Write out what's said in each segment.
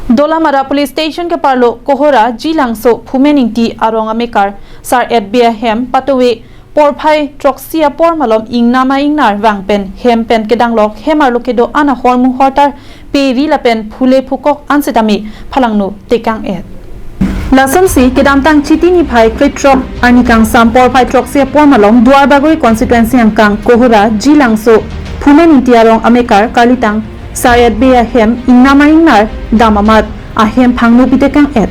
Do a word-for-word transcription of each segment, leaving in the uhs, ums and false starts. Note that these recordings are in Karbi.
Dolamara Police Station keparlo Kohora Jilangso Phumen Ingti arong amekar Sar Etbe ahem patuwe porphai throksi apor malom ingnam a-ingnar vang pen hem pen kedanglok hem arlo kedo-an ahormu hortar pe ri lapen phule phukok an setame phalangno tekang et. Lasonsi kedamtang Chiti niphai krethrok arni kangsam porphai throksi apor malom Duarbagori constituency angkang Kohora Jilangso Phumen Ingti arong amekar karlitang Sar Etbe ahem ingnam a-ingnar dam amat ahem phangno pitekang et.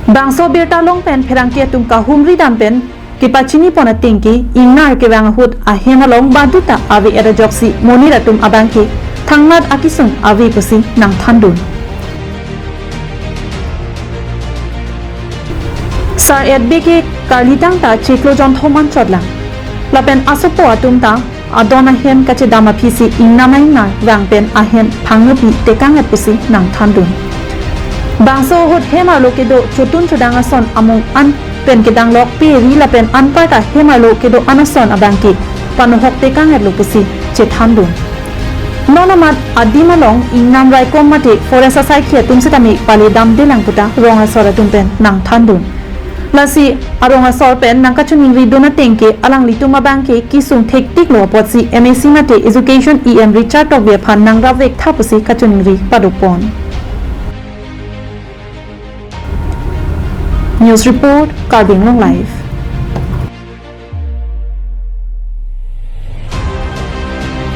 Bangso birta along pen pherangke atum kahumri dam pen kepachini pon ateng ke ingnar kevang ahut ahem along baduta ave et ajoksi monit atum abang ke thangnat akesung ave pusi nangthandun. Sar Etbe ke karlitang ta chiklo jonthom anchot lang. Lapen asopo atum ta adon ahem kachedam aphi si ingnam a-ingnar vang pen ahem phangno pitekang et pusi nangthandun. Bangso ahut hem arlo kedo chotun chodang ason amung an pen kedanglok pe ri lapen anparta hem arlo kedo-an ason abang ke panohok tekang etlo pusi chethandun. Non amat adim along ingnam raikom mate forest asaikhi atum setame pale damdelang puta rong asor atum pen nangthandun. Lasi arong asor pen nangkachoningri dun ateng ke alanglitum abang ke kesung thektiklo apotsi M A C mate Education E M Richard Tokbi aphan nangrap vektha pusi kachoningri padopon. News report, Karbi Anglong Live.